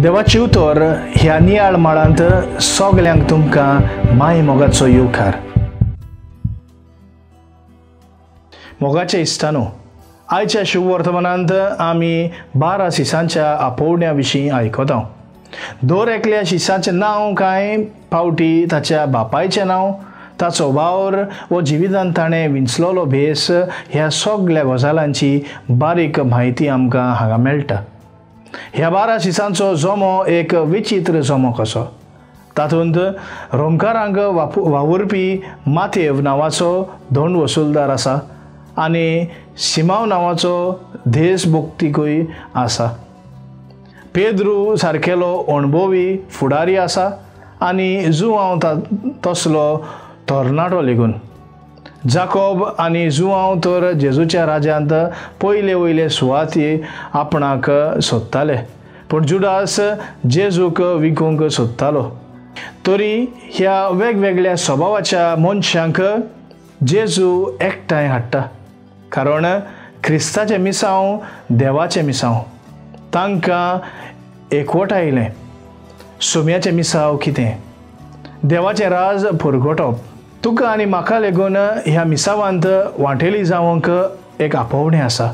देवाची उतर ह्या नियाळ माळांत सगल्यांक तुमकां माय मोगाचो येवकार. मोगाचे इश्टानो, आयच्या शुभवर्तमानांत आमी 12 शिसांच्या आपोवण्या विशीं आयकता. दर एकल्या शिसाचें नांव कांय फावटी ताच्या बापायचें नांव, ताचो वावर वो जिवितांत ताणें विंचलोलो भेस ह्या सगल्या गजालांची बारीक म्हायती आमकां हांगा मेळटा. ह्या 12 शिसांचो जमो एक विचित्र जमो कसो. तातूंत रोमकारांक वावुरपी मातेव नांवाचो धोंड वसुलदार आसा आनी सिमांव नांवाचो देशभक्तिकूय आसा. पेद्रू सारकेलो अणभवी फुडारी आसा आनी जुआंव तसलो तरणाटो लेगून. जाकोब आनी जुआंव तर जेजूच्या राज्यांत पयले वयले सुवाती आपणाक सोदताले, पूण जुडास जेजूक विकूंक सोदतालो. तरी ह्या वेगवेगळ्या स्वभावाच्या मनशांक जेजू एकठांय हाडटा, कारण क्रिस्ताचें मिसांव देवाचें मिसांव तांकां एकवटायलें. सोम्याचें मिसांव कितें? देवाचें राज पुरगोटप. तुका आनी म्हाका लेगून ह्या मिसावांत वांटेली जावंक एक आपोवणें आसा.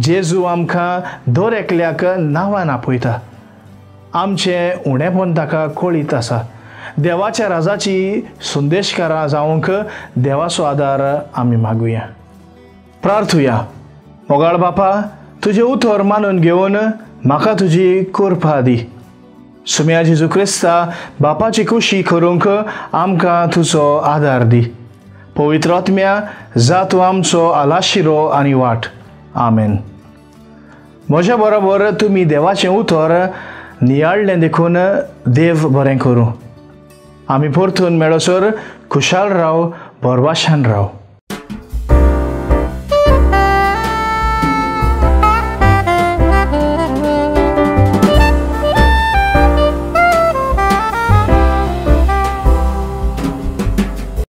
जेजू आमकां दर एकल्याक नांवान आपयता. आमचें उणेपण ताका कळीत आसा. देवाच्या राजाची संदेशकारां जावंक देवाचो आदार आमी मागुया. प्रार्थुया. मोगाळ बापा, तुजें उतर मानून घेवन म्हाका तुजी कृपा दी. सुम्या जेजू क्रिस्ता बापाची खुशी करूंक आमकां तुजो आदार दी. पवित्र आत्म्या, जा तूं आमचो आलाशिरो आनी वाट. आमेन. म्हज्या बरोबर तुमी देवाचें उतर नियाळ्ळें देखून देव बरें करूं. आमी परतून मेळसर खुशाल राव, भरवाशान राव.